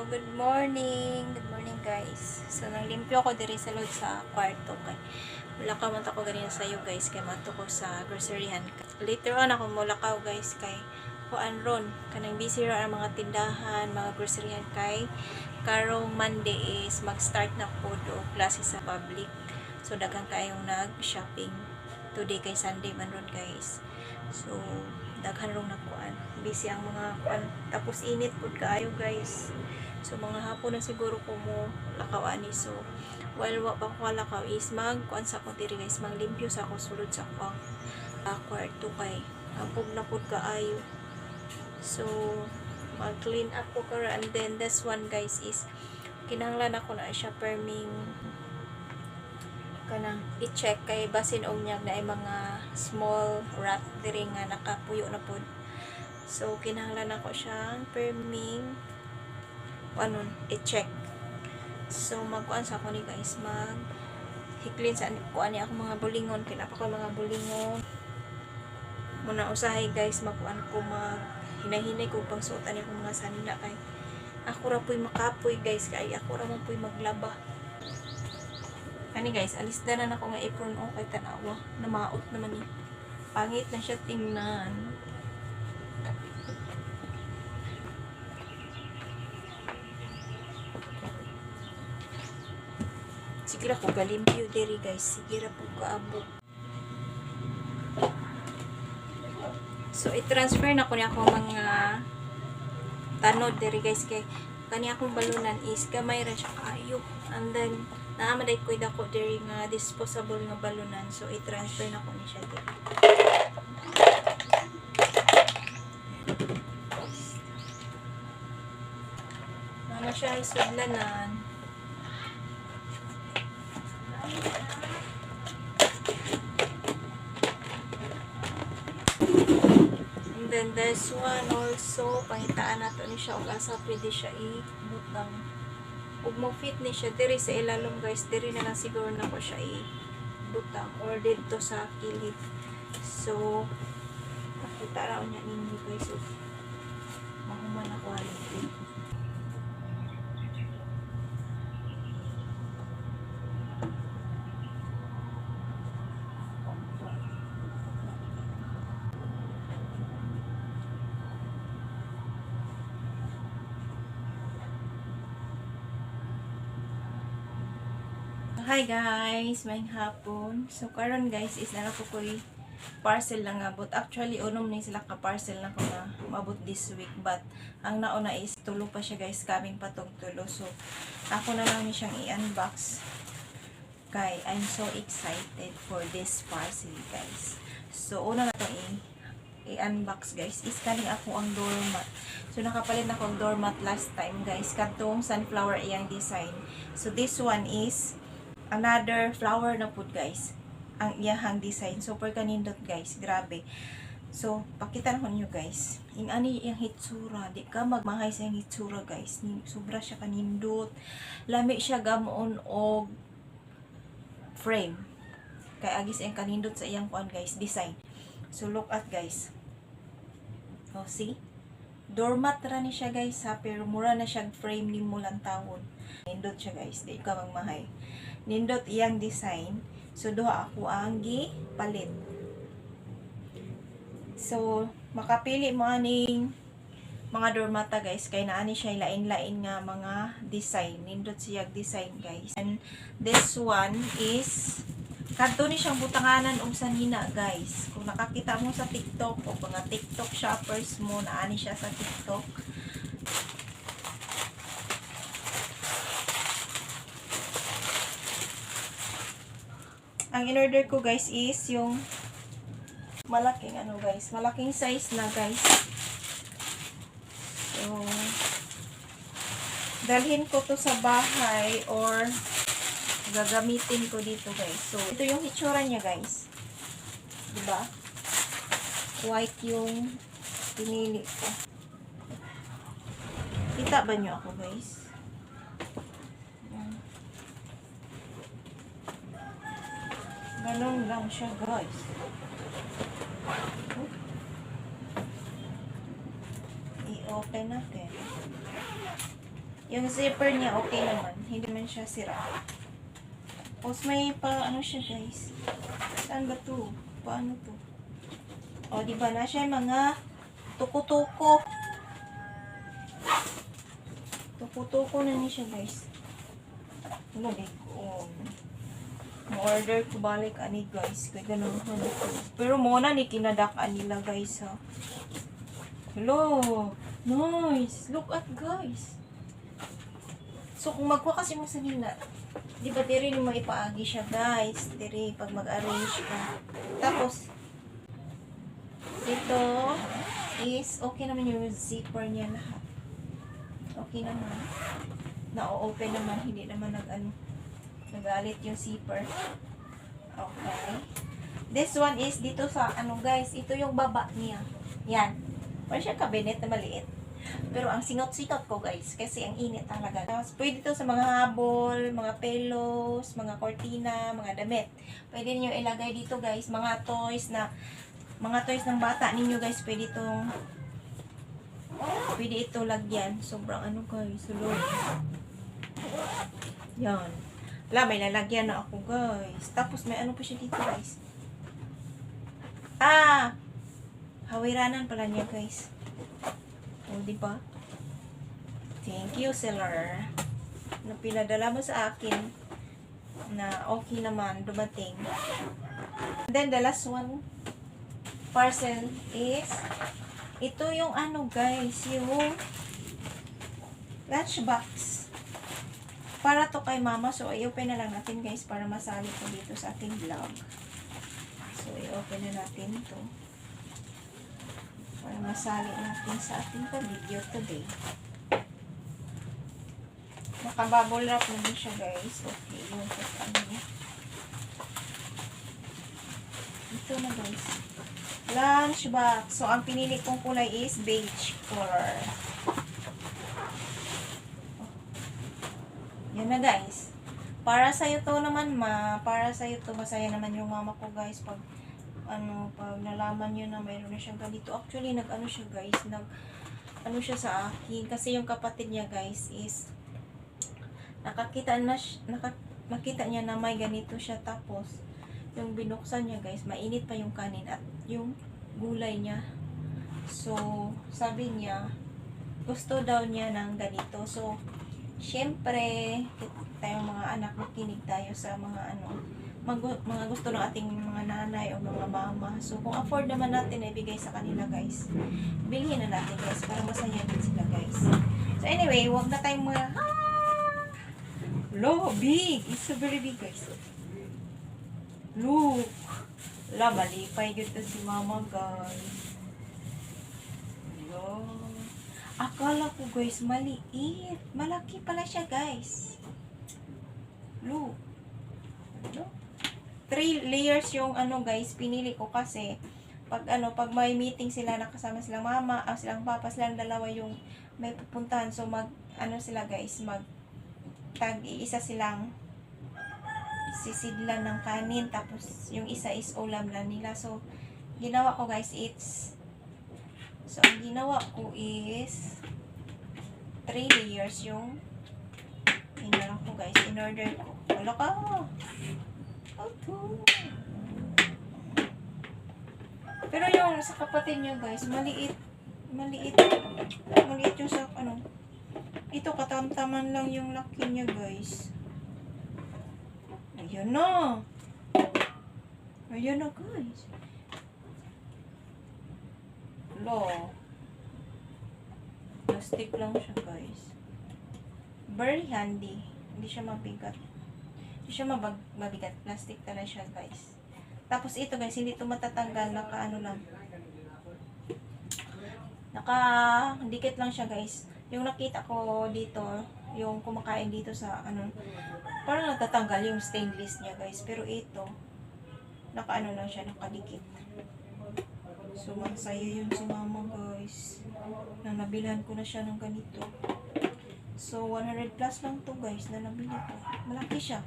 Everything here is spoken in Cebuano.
Good morning. Good morning, guys. So, nanglimpyo ako diri sa loob sa kwarto kay mulakaw man ta ko ganina sayo, guys, kay maadto ko sa groceryhan. Later on ako mulakaw, guys, kay kuan ron kanang busy ra ang mga tindahan, mga groceryhan kay karong Monday is mag-start na po do klase sa public. So daghan kayong nag-shopping today kay Sunday man ron, guys. So daghan rong nagkuan. Busy ang mga kuan. Tapos init pud kaayo, guys. So mga hapon na siguro ko mo lakaw ani. So while wa pa ko kalakaw is mag kuan sa ko diri, guys, maglimpyo sa ako sulod sa ako kwarto kay hapog na pud kaayo. So mag clean up ko karon, and then this one, guys, is kinahanglan ako na siya perming kanang i-check kay basin og niyag na ay mga small rat diri nga nakapuyo na pod. So kinahanglan ako siyang perming anon i-check. So magkuan sa ako ni, guys, mag hiklin sa kuan ni ako mga bulingon kay naa pa ko mga bulingon. Muna usahay, guys, magkuan ko, mag hinahinay ko pangsuotan ni akong mga sanda kay ako ra puy makapoy, guys, kay ako ra man puy maglaba. Kani, guys, alis na na ako nga apron, oh, kay tanawa, namaot naman ni. Pangit na siya tingnan. Sige ra ko galimpyo diri, guys. Sige ra po kaabot. So i-transfer na ko ni ako mga tanod diri, guys, kay kani akong balunan is gamay ra siya kaayo. And then naa man day koy dako diri nga disposable nga balunan. So i-transfer na ko ni siya diri. Ano siya isudlanan. And then this one also, pangitaan nato ni siya og asa pwede siya ibutang. Ug mo fit ni siya diri sa ilalom, guys, diri na lang siguro nako siya ibutang or didto sa kilid. So pakita ra niya ninyo, guys, ug mahuman ako halin. Hi guys, maayong hapon. So karon, guys, is naa ko koy parcel lang abot. Actually unom ni sila ka parcel na ko na maabot this week, but ang nauna is tulo pa siya, guys, coming pa tong tulo. So ako na lang ni siyang i-unbox kay I'm so excited for this parcel, guys. So una na tong i-unbox, guys, is kaning ako ang doormat. So nakapalit na ako og doormat last time, guys, kadtong sunflower iyang design. So this one is another flower na pud, guys, ang iyahang design. Super kanindot, guys, grabe. So pakita na ko ninyo, guys, ing ani iyang hitsura. Di ka magmahay sa iyang hitsura, guys. Sobra siya kanindot. Lami siya gamoon og frame kay agis iyang kanindot sa iyang kuan, guys, design. So look at, guys, oh, see, doormat ra ni siya, guys, ha, pero mura na siya frame nimo lang tawon. Nindot siya, guys, di ka magmahay. Nindot iyang design. So duha ako ang gipalit. So makapili mo aning mga doormata, guys, kay naa ni siya lain-lain nga mga design. Nindot siya design, guys. And this one is kadto ni siyang butanganan og sanina, guys. Kung nakakita mo sa TikTok o mga TikTok shoppers mo, naa ni siya sa TikTok. Ang in-order ko, guys, is yung malaking ano, guys, malaking size na, guys. So dalhin ko to sa bahay or gagamitin ko dito, guys. So ito yung hitsura niya, guys. 'Di ba? White yung pinili ko. Kita ba niyo ako, guys? Yan. Ganun lang siya, guys. Oh. I-open natin. Yung zipper niya, okay naman. Hindi man siya sira. Tapos may pa, ano siya, guys. Saan ba to? Paano to? O, di ba na siya mga tuko-tuko. Tuko-tuko na ni siya, guys. Wala, di ko. Mo-order ko balik ani, guys. Kaya ganahan ko. Pero mo na ni kinadak-an nila, guys, ha. Hello! Nice! Look at, guys. So, kung magkuha kasi mo sa nila, di ba diri ni mo ipaagi siya, guys? Diri, pag mag-arrange ka. Tapos, dito is, okay naman yung zipper niya lahat. Okay naman. Na-open naman, hindi naman nag-ano, nagalit yung zipper. Okay. This one is dito sa, ano guys, ito yung baba niya. Yan. Parang siya cabinet na maliit. Pero ang singot-singot ko, guys, kasi ang init talaga. Tapos pwede to sa mga habol, mga pillows, mga kortina, mga damit. Pwede niyo ilagay dito, guys, mga toys ng bata ninyo, guys, pwede ito lagyan. Sobrang ano, guys, sulod. Yan. Wala, may lalagyan na ako, guys. Tapos may ano pa siya dito, guys. Ah! Hawiranan pala niya, guys. O, di ba? Thank you, seller. Na pinadala mo sa akin na okay naman dumating. And then, the last one parcel is ito yung ano, guys, yung lunchbox. Para to kay Mama. So, i-open na lang natin, guys, para masali ko dito sa ating vlog. So, i-open na natin to para masali natin sa ating pa-video today. Naka-bubble wrap naman siya, guys. Okay, yung ano niya. Ito na, guys. Lunchbox. So, ang pinili kong kulay is beige color. Oh. Yan na, guys. Para sa'yo to naman, Ma. Para sa'yo to. Masaya naman yung mama ko, guys. Pag, ano, pag nalaman niyo na mayroon na siyang ganito. Actually, nag-ano siya, guys. Nag, ano siya sa akin. Kasi yung kapatid niya, guys, is nakita niya na may ganito siya. Tapos, yung binuksan niya, guys, mainit pa yung kanin at yung gulay niya. So, sabi niya, gusto daw niya ng ganito. So, syempre, tayong mga anak, makinig tayo sa mga ano, mga gusto ng ating mga nanay o mga mama. So, kung afford naman natin na ibigay sa kanila, guys, bilhin na natin, guys, para masaya din sila, guys. So, anyway, wag na tayong mga, ah! Lo, big! It's so very big, guys. Look! Wala, malipay gito si Mama, guys. Hello. Akala ko, guys, maliit. Malaki pala siya, guys. Look. Look. Three layers yung ano, guys, pinili ko kasi pag ano, pag may meeting sila na kasama silang mama, ah, silang papa, silang dalawa yung may pupuntahan. So mag ano sila, guys, mag tag isa silang sisidlan ng kanin, tapos yung isa is ulam lang nila. So ginawa ko, guys, it's so ang ginawa ko is three layers yung inano ko, guys, in order ko. Wala ka. Ito. Pero yung sa kapatid niya, guys, maliit. Maliit. Maliit yung sa ano. Ito, katamtaman lang yung laki niya, guys. Ayun na. Ayun na, guys. Lo. Plastic lang siya, guys. Very handy. Hindi siya mabigat. Hindi siya mabigat. Plastic talaga siya, guys. Tapos ito, guys, hindi ito matatanggal. Naka ano lang. Naka, dikit lang siya, guys. Yung nakita ko dito, yung kumakain dito sa ano, parang natatanggal yung stainless niya, guys. Pero ito, naka ano lang siya, nakadikit. So, masaya yun si Mama, guys. Na nabilhan ko na siya ng ganito. So, 100 plus lang to, guys, na nabili ko. Malaki siya.